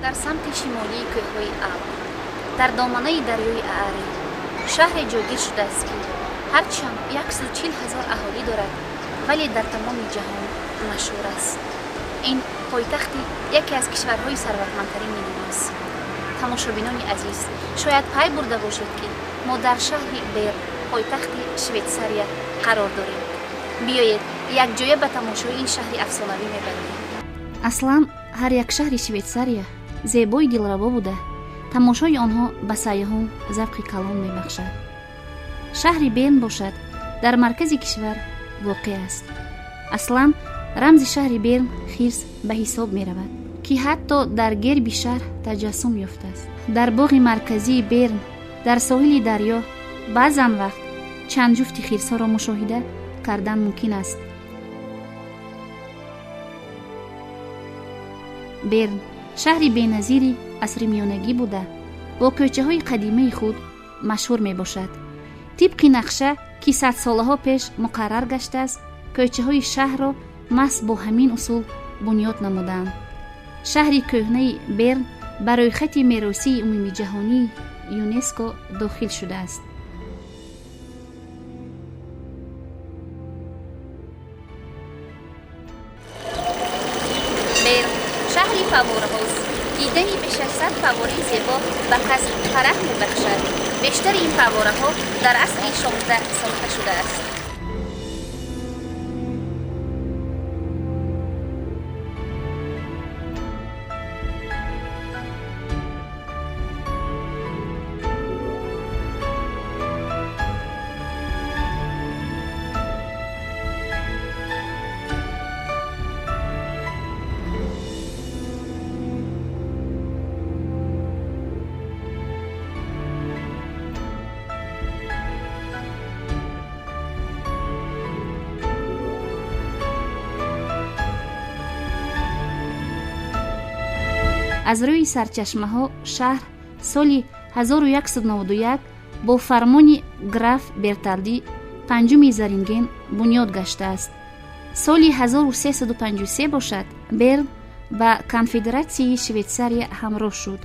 Дар самти шимолии кӯҳҳои Алп, дар доманаи дарёи Ааре шаҳре ҷойгир шудааст, ки ҳарчанд 140 ҳазор аҳолӣ дорад, вале дар тамоми ҷаҳон машҳур аст. Ин пойтахти яке аз кишварҳои сарватмандтарини дунёст. Тамошобинони азиз, шояд пай бурда бошед, ки мо дар шаҳри Берн, пойтахти Швейтсария, қарор дорем. Биёед, якҷоя ба тамошои ин шаҳри афсонавӣ мебарем. Аслан ҳар як шаҳри Швейтсария зебои дилрабо буда, тамошои онҳо ба сайёҳон завқи калон мебахшад. Шаҳри Берн бошад, дар маркази кишвар воқеъ аст. Аслан рамзи шаҳри Берн хирс ба ҳисоб меравад, ки ҳатто дар герби шаҳр таҷассум ёфтааст. Дар боғи марказии Берн, дар соҳили дарё, баъзан вақт чанд ҷуфти хирсҳоро мушоҳида кардан мумкин аст. Берн шаҳри беназири асри миёнагӣ буда, бо кӯчаҳои қадимаи худ машҳур мебошад. Тибқи нақша, ки садсолаҳо пеш муқаррар гаштааст, кӯчаҳои шаҳрро маҳз бо ҳамин усул бунёд намудаанд. Шаҳри кӯҳнаи Берн ба рӯйхати меросии умумиҷаҳонии ЮНЕСКО дохил шудааст. Берн шаҳри фаввораҳост. Дидани беш аз 100 фаввораи зебо ба кас фараҳ мебахшад. Бештари ин фаввораҳо дар асри 16 сохта шудааст. Аз рӯи сарчашмаҳо, шаҳр соли 1191 бо фармони граф Берталди панҷуми Заринген бунёд гаштааст. Соли 1353 бошад, Берн ба Конфедератсияи Швейтсария ҳамроҳ шуд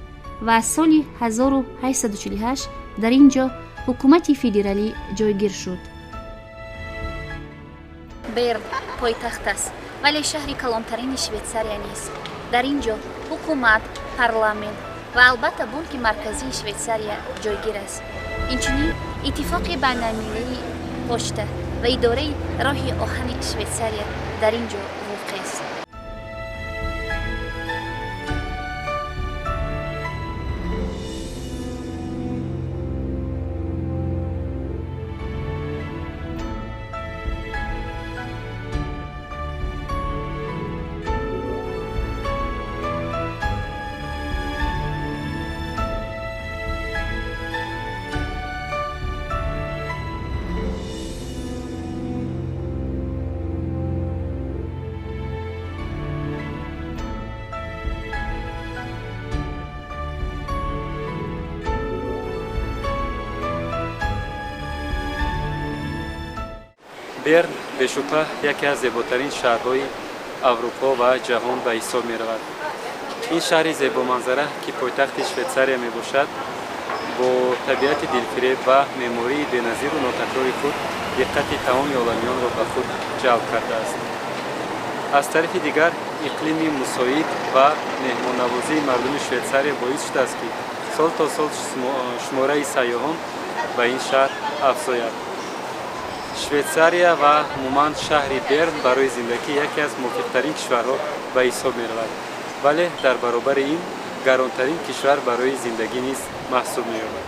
ва аз соли 1848 дар ин ҷо ҳукумати федералӣ ҷойгир шуд. Берн пойтахт аст, вале шаҳри калонтарини Швейтсария нест. Дар ин ҷо ҳукумат, парламент ва албатта бонки марказии Швейтсария ҷойгир аст. Инчунин иттифоқи байналмилалии почта ва идораи роҳи оҳани Швейтсария дар ин ҷо воқеъ аст. Берн бешубҳа яке аз зеботарин шаҳрҳои Аврупо ва ҷаҳон ба ҳисоб меравад. Ин шаҳри зебоманзара, ки пойтахти Швейтсария мебошад, бо табиати дилфиреб ва меъмории беназиру нотакрори худ диққати тамоми оламиёнро ба худ ҷалб кардааст. Аз тарафи дигар, иқлими мусоид ва меҳмоннавозии мардуми Швейтсария боис шудааст, ки сол то сол шумораи сайёҳон ба ин шаҳр афзояд. Швейтсария ва умуман шаҳри Берн барои зиндагӣ яке аз мувофиқтарин кишварҳо ба ҳисоб меравад, вале дар баробари ин гаронтарин кишвар барои зиндагӣ низ маҳсуб меёбад.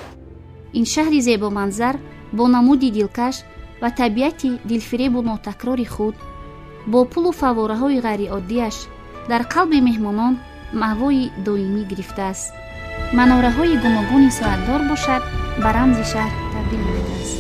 Ин шаҳри зебоманзар бо намуди дилкаш ва табиати дилфиребу нотакрори худ, бо пулу фаввораҳои ғайриоддиаш дар қалби меҳмонон маъвои доимӣ гирифтааст. Манораҳои гуногуни соатдор бошад, ба рамзи шаҳр табдил ёфтааст.